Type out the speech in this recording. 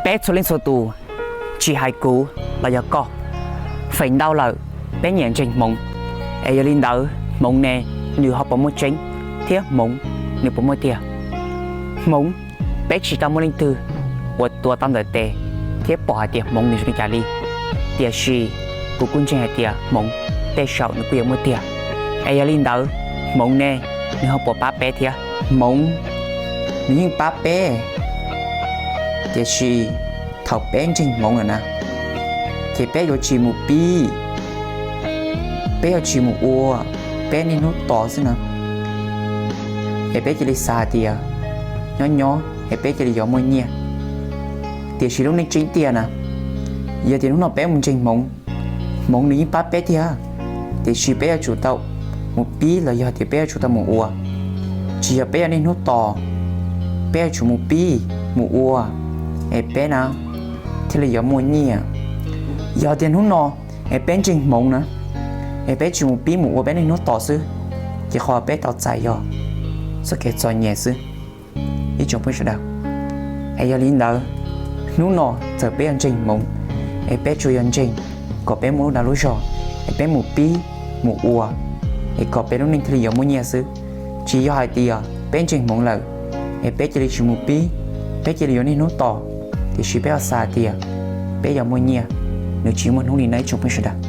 Peb txhua leej txhua tus, tsis hais kuv los yog koj, feem ntau lawm peb nyiam ntseeg hmoov. Es yog li ntawd hmoov ne, nws ho puas muaj tseeb, thiab hmoov nws puas muaj tiag? Hmoov, peb tsis tau muaj leej twg uas tuav tau ntawm tes thiab pom hais tias hmoov nws zoo li cas li. Tiam sis kuv kuj ntseeg hais tias hmoov tej zaum nws kuj yuav muaj tiag. Es yog li ntawd hmoov ne, nws ho puas pab peb thiab? Hmoov nws yeej pab peb, tiam sis thaum peb ntseeg hmoov lawm na, ces peb yuav tsis mus pib, peb yuav tsis mus ua peb niaj hnub tos xwb na. Es peb cia li xav hais tias nyob nyob es peb cia li yuav muaj nyiaj. Tiam sis lub neej tseeb tiag na, yog tias hnub no peb mus ntseeg hmoov, hmoov nws yeej pab peb tiag, tiam sis peb yuav tsum tau mus pib los yog tias peb yuav tsum tau mus ua. Tsis yog peb yuav niaj hnub tos, peb yuav tsum mus pib mus ua, es peb na thiaj li yuav muaj nyiaj. Yog tias hnub no es peb ntseeg hmoov na, es peb tsis mus pib mus ua peb niaj hnub tos xwb, ces qhov peb tau txais yog txoj kev txom nyem xwb. Ib tsoom phooj ywg sawv daws, es yog li ntawd hnub no txawm peb yuav ntseeg hmoov, es peb tsuas yog ntseeg kom peb muaj lub dag lub zog, es peb mus pib mus ua, es kom peb lub neej thiaj li yuav muaj nyiaj xwb. Tsis yog hais tias peb ntseeg hmoov lawm, es peb cia li tsis mus pib, peb cia li yuav niaj hnub tos, tiam sis peb ho xav hais tias peb yuav muaj nyiaj, nws tsis muaj hnub li na ib tsoom phooj ywg sawv daws.